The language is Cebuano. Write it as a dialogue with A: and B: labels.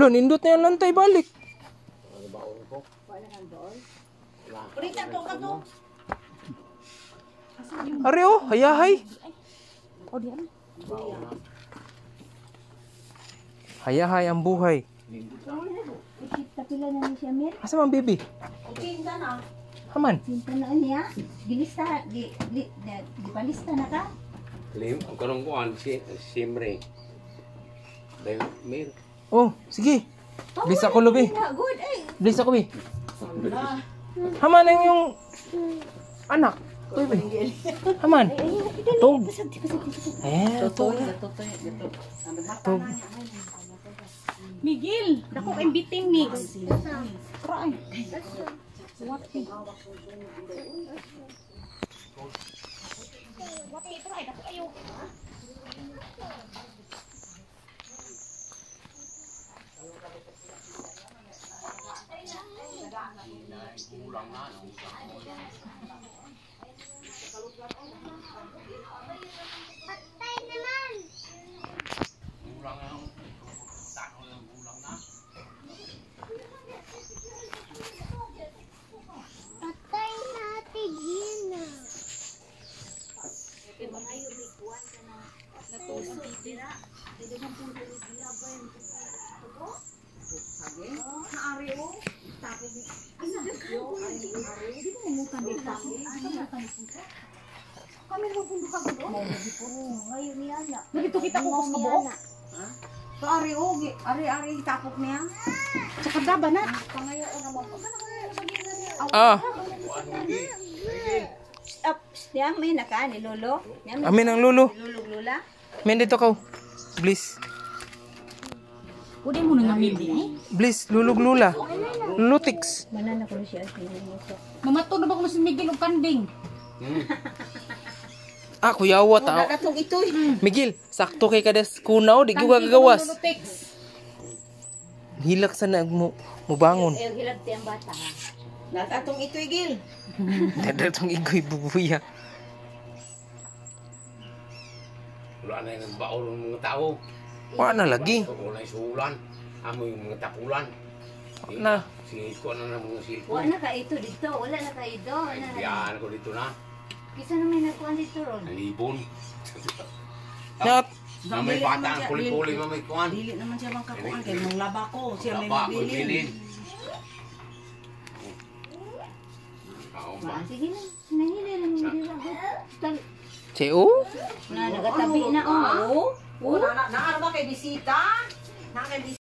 A: Lo, nindot na yung lantay balik. Ari oh, hayahay. Hayahay ang buhay. Asa man baby? Haman.
B: Cinta na niya. Gilista, gipalista na ka?
C: Lim, ang kanong kuan si Simre. Dahil mir.
A: Oh, sige. Bless ako lubi.
B: Good eh.
A: Bless ako bi. Haman ang yung anak. Uy, bi. Haman. Tog. Eh, tog. Tog.
D: Miguel, dako kay biting mix. Try. What? What try dako kayo.
E: Patay naman. Patay na Ate Gina.
D: Nagito kita ko kus kabuok.
F: So ari o, ari ari tapok niya.
D: Sa kadaba na.
A: Ah,
B: Up, niya may naka ni lolo. Niya may
A: amin ang lulo.
B: lulog lula.
A: Min dito ka. Bliss.
D: Pwede mo na nga mili eh.
A: Bliss, lulog lula. Lutix.
B: Manana ko siya.
D: Mamato na ba ko si Miguel og kanding?
A: Ah, kuyawa tao.
F: Katong itoy.
A: Miguel, sakto kay kadas kunaw, di ko gagawas.
D: Lulutex.
A: Hilak sa nag mo mubangon.
B: Ayaw hilabti ang bata. Ha?
F: Natong itoy gil.
A: Dadatong igoy bubuya.
C: Wala na yung baon ng mga tao.
A: Wa na lagi.
C: Wala yung sulan. Amo yung mga tapulan.
A: Na.
C: Sige ko na ng mga silpon.
B: Wala na ka ito dito. Wala na ka ito.
C: Ay,
B: Wala na.
C: biyaan ko dito na.
B: Kisa na may nagkuhan dito ron.
C: Ang libon.
A: Nat.
C: Na may bata ang puli-puli na may kuan.
F: Dili naman siya bang kakuan kay mong laba ko, siya may
C: Laba,
F: mabilin.
C: mabilin. Ako ba?
B: Sige na. Nahila lang mo dito.
A: Cheo?
B: Na nagatabi na oh.
F: Oh, na na ba kay bisita? Na kay bisita.